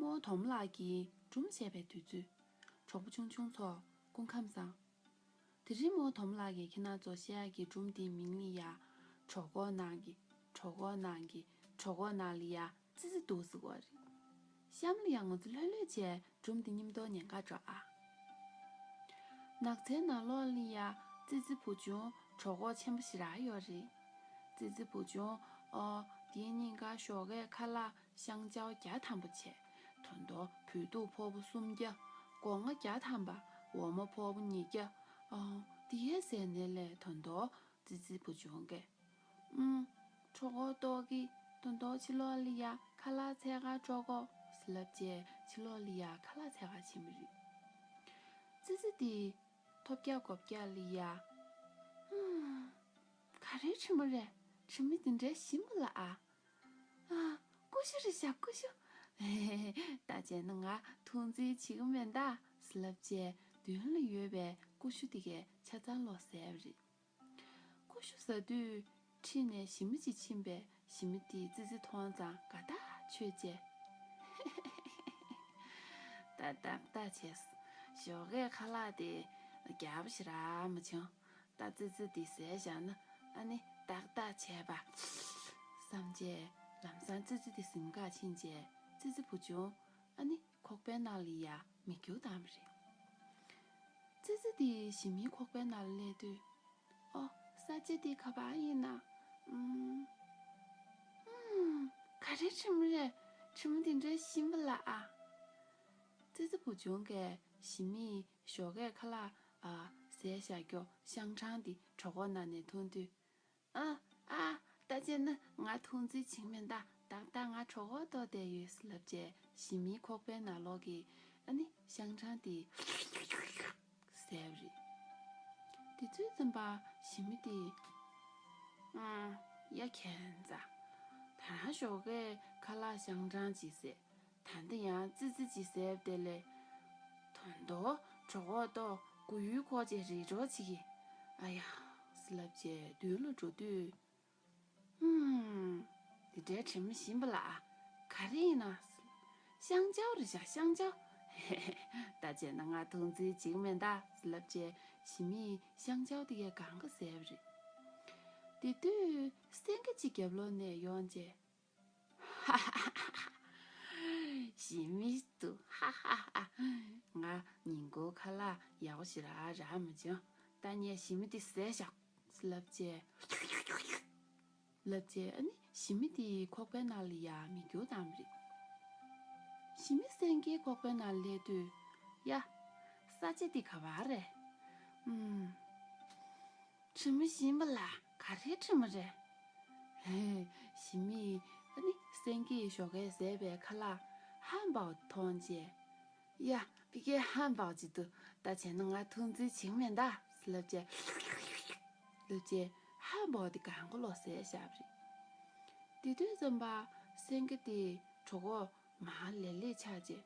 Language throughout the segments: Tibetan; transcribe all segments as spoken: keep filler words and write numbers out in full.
མོ་དོམ་ལགས་ཀྱིས་སྒྲུང་བཤད་པའི་དུས་ཚོད། གྲོགས་པོ་ཆུང་ཆུང་ཚོ་སྐུ་ཁམས་བཟང་། དེ་རིང་མོ་དོམ་ལགས་ཀྱིས་ཁྱེད་རང་ཚོར་བཤད་ཡག་གི་སྒྲུང་དེའི་མིང་ནི་ཡ། གྲོད་ཁོག་ནང་གི། གྲོད་ཁོག་ནང་གི། གྲོད་ཁོག་ནང་ལ་ཡ་ཙི་ཙི་འདུག་ཟེར་བ་རེད། གཤམ་ལ་ཡ་ང་ཚོ་ལྷོད་ལྷོད་བྱས་སྒྲུང་འདི་མཉམ་དུ་ཉན་ག་འགྲོ་ཨ། ནགས་ཚལ་ནང་ལོགས་ལ་ཡ་ཙི་ཙི་བུ་ཆུང་གྲོད་ཁོག་ཆེན་པོ་ཞེ་དྲག་ཡོད་རེད། ཙི་ཙི་བུ་ཆུང་ཨོ་དེའི་སྙིང་ག་ཞོགས་ཀས་ཁ་ལག་ཤང་ཅའོ་བརྒྱ་ཐམ་པ་བྱས། ད་དུང་བོད་ཐུག་ཕོར་པ་སུམ་བརྒྱ། སྒོ་ང་བརྒྱ་ཐམ་པ། འོ་མ་ཕོར་པ་ཉིས་བརྒྱ། ཨོ་དེ་ཡས་ཟས་ནས་ལས་ད་དུང་ཙི་ཙི་བུ་ཆུང་གིས། ཨུམ། གྲོད་ཁོག་ལྟོགས་ཀི། ད་དུང་ཕྱི་ལོགས་ལ་ཡ་ཁ་ལག་འཚོལ་ག་འགྲོ་དགོས་ཟེར་ལབ་བྱས་ཕྱི་ལོགས་ལ་ཡ་ཁ་ལག་འཚོལ་ག་ཕྱིན་པ་རེད། ཙི་ཙི་དེ་ཐོབ་རྒྱག་གོ་རྒྱག་ལ་ཡ། ཧུམ། ག་རེའི་དྲི་མ་རེད། དྲི་མ་དེ་འདྲའི་ཞིམ་པ་ལ་ཨ། ཨ། ཀུ་ཤུ་རེད་ཤག་ཀུ་ཤུ། ད་བྱས་ན་ང་འཐུང་རྩིས་བྱེད་ཀྱི་མེད་ད་ཟེར་ལབ་བྱས་མདུན་ལ་ཡོད་པའི་ཀུ་ཤུ་དེ་གའི་ཆ་ཚང་ལོག་ཟས་པ་རེད། ཀུ་ཤུ་ཟ་དུས་འཁྲིས་ནས་ཞི་མི་ཅིག་ཕྱིན་པས་ཞི་མི་དེས་ཙི་ཙི་མཐོང་ཙང་དགའ་ཐག་ཆོད་བྱས། ད་ཏག་ཏག་བྱས། ཞོགས་ཀས་ཁ་ལག་དེ་རྒྱགས་པ་ཞེ་དྲག་མ་བྱུང་། ད་ཙི་ཙི་དེ་ཟས་བཞག་ན་ཨ་ནི་ཏག་ཏག་བྱས་པ། བསམ་བྱས་ལམ་སང་ཙི་ཙི་དེ་གཟིམ་ཁར་ཕྱིན་བྱས་ཙི་ཙི་བུ་ཆུང་ཨ་ནི་ཁོག་པའི་ནང་ལ་ཡ་མིག་རྒྱུག་བཏང་བ་རེད། ཙི་ཙི་དེ་ཞི་མིའི་ཁོག་པའི་ནང་ལ་སླེབས་དུས། ཨོ། ས་ཆ་འདི་ག་པར་ཡིན་ན། ཨུམ། ཨུམ། ག་རེ་དྲི་མ་རེད། དྲི་མ་འདི་འདྲའི་ཞིམ་པ་ལ་ཨ། ཙི་ཙི་བུ་ཆུང་གིས་ཞི་མིས་ཞོགས་ཀས་ཁ་ལག་ཨ་ཟས་བཞག་རྒྱུ་ཤང་ཀྲང་དེ་གྲོད་ཁོག་ནང་ནས་མཐོང་དུས། ཨ། ཨ། ད་བྱས་ན་ང་འཐུང་རྩིས་བྱེད་ཀྱི་མེད་ད། ཏག་ཏག་ང་གྲོད་ཁོག་ལྟོགས་བསྡད་ཡོད་ཟེར་ལབ་བྱས་ཞི་མིའི་ཁོག་པའི་ནང་ལོགས་ཀྱི་ཨ་ནི་ཤང་ཀྲང་དེ་ཟས་པ་རེད། དེ་དུས་ཙམ་པ་ཞི་མི་དེས། ཨང་། ཡ་ཁྱད་མཚར། ད་རང་ཞོགས་ཀས་ཁ་ལག་ཤང་ཀྲང་ཅིག་ཟས། ད་འདི་ཡང་ཙི་ཙི་ཅིག་ཟས་པ་དེ་ལས། ད་དུང་གྲོད་ཁོག་ལྟོགས་མགོ་ཡུ་འཁོར་བྱས་རེ་གྲོགས་བྱེད་ཀྱི། ཨ་ཡ། ཟེར་ལབ་བྱས་མདུན་ལ་འགྲོ་དུས། ཧུམ། འདི་འདྲའི་དྲི་མ་ཞིམ་པ་ལ་ག་རེ་ཡིན་ན། ཤང་ཅའོ་རེད་ཤག་ཤང་ཅའོ། ད་བྱས་ན་ང་འཐུང་རྩིས་བྱེད་ཀྱི་མེད་ད་ཟེར་ལབ་བྱས་ཞི་མིས་ཤང་ཅའོ་དེ་གའི་སྒང་ག་ཟས་པ་རེད། དེ་དུས་སེང་གེ་གཅིག་རྒྱབ་ལོགས་ནས་ཡོང་བྱས། ཧ་ཧ་ཧ། ཞི་མི་འདུག་ཧ་ཧ་ཧ། ང་ཉིན་གུང་ཁ་ལག་ཡག་པོ་ཞིག་རག་རག་མ་བྱུང་། ད་ངས་ཞི་མི་དེ་ཟས་བཞག་ཟེར་ལབ་བྱས། ལབ་བྱས་ཨ་ནི་ཞི་མི་དེའི་ཁོག་པའི་ནང་ལ་ཡ་མིག་རྒྱུག་བཏང་བ་རེད། ཞི་མི་སེང་གེའི་ཁོག་པའི་ནང་ལ་སླེབས་དུས། ཡ། ས་ཆ་འདི་ག་པར་རེད། ཨུམ། དྲི་མ་ཞིམ་པ་ལ་ག་རེའི་དྲི་མ་རེད། ཧེ། ཞི་མིས་ཨ་ནི་སེང་གེས་ཞོགས་ཀས་བཟས་པའི་ཁ་ལག་ཧན་བའོ་མཐོང་བྱས། ཡ། ཕ་གིའི་ཧན་བའོ་ཅིག་འདུག་ད་བྱས་ན་ང་འཐུང་རྩིས་བྱེད་ཀྱི་མེད་ད་ཟེར་ལབ་བྱས། ལབ་བྱས་ཧན་བའོ་དེ་སྒང་ག་ལོག་ཟས་བཞག་པ་རེད། དེ་དུས་ཙམ་པ་སེང་གེ་དེ་གྲོད་ཁོག་མར་ལེ་ལེ་ཆགས་བྱས།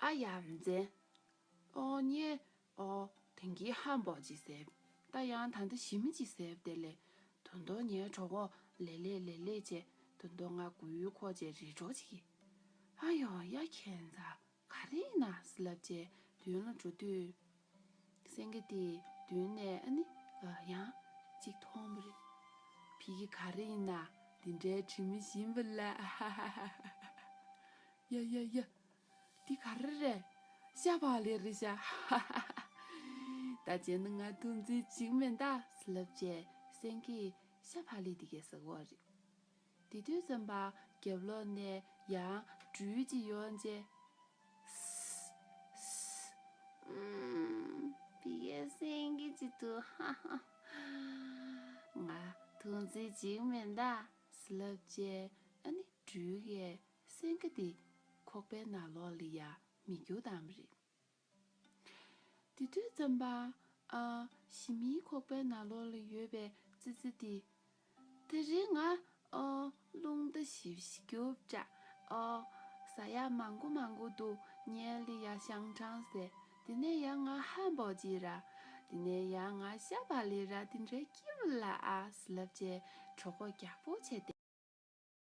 ཨ་ཡ་མཚན། ཨོ་ངས་ཨོ་དེང་གི་ཧན་བའོ་ཅིག་ཟས། ད་ཡང་ད་ལྟ་ཞི་མི་ཅིག་ཟས་པ་དེ་ལས་ད་དུང་ངའི་གྲོད་ཁོག་ལེ་ལེ་ལེ་ལེ་བྱས། ད་དུང་ང་མགོ་ཡུ་འཁོར་བྱས་རེ་གྲོགས་བྱེད་ཀྱི། ཨ་ཡོ་ཡ་ཁྱད་མཚར། ག་རེ་ཡིན་ན་ཟེར་ལབ་བྱས་མདུན་ལ་འགྲོ་དུས། སེང་གེ་དེས་མདུན་ནས་ཨ་ནི་ཡང་གཅིག་མཐོང་བ་རེད། ཕ་གི་ག་རེ་ཡིན་ན་འདི་འདྲའི་དྲི་མ་ཞིམ་པ་ལ། ཡ་ཡ་ཡ། འདི་ག་རེ་རེད། ཤ་བག་ལེབ་རེད་ཤག་ད་བྱས་ན་ང་འཐུང་རྩིས་བྱེད་ཀྱི་མེད་ད་ཟེར་ལབ་བྱས་སེང་གེས་ཤ་བག་ལེབ་དེ་གའི་ཟ་གི་ཡོད་རེད། དེ་དུས་ཙམ་པ་རྒྱབ་ལོགས་ནས་ཡང་སྦྲུལ་གཅིག་ཡོང་བྱས། སི། སི། ཨུམ། ཕ་གིའི་སེང་གེ་གཅིག་འདུག་ཧ་ཧ། ང་འཐུང་རྩིས་བྱེད་ཀྱི་མེད་ད་ཟེར་ལབ་བྱས་ཨ་ནི་སྦྲུལ་གྱིས་སེང་གེ་དེ་ཁོག་པའི་ནང་ལོགས་ལ་ཡ་མིག་རྒྱུག་བཏང་བ་རེད། དེ་དུས་ཙམ་པ། ཨ། ཞི་མིའི་ཁོག་པའི་ནང་ལོགས་ལ་ཡོད་པའི་ཙི་ཙི་དེ། དེ་རིང་ང་། ཨོ། རླུང་རྟ་ཞིབ་ཞིབ་རྒྱུག་དྲགས། ཨོ། ཟ་ཡག་མང་པོ་མང་པོ་འདུག་ངས་ལི་ཡ་ཤང་ཀྲང་ཟས། དེ་ནས་ཡང་ང་ཧན་བའོ་ཅིག་རག་དེ་ནས་ཡང་ང་ཤ་བག་ལེབ་རག་དེ་འདྲའི་སྐྱིད་པོ་ལ་ཨ་ཟེར་ལབ་བྱས་གྲོད་ཁོག་རྒྱགས་པོ་བྱས་ཏེ།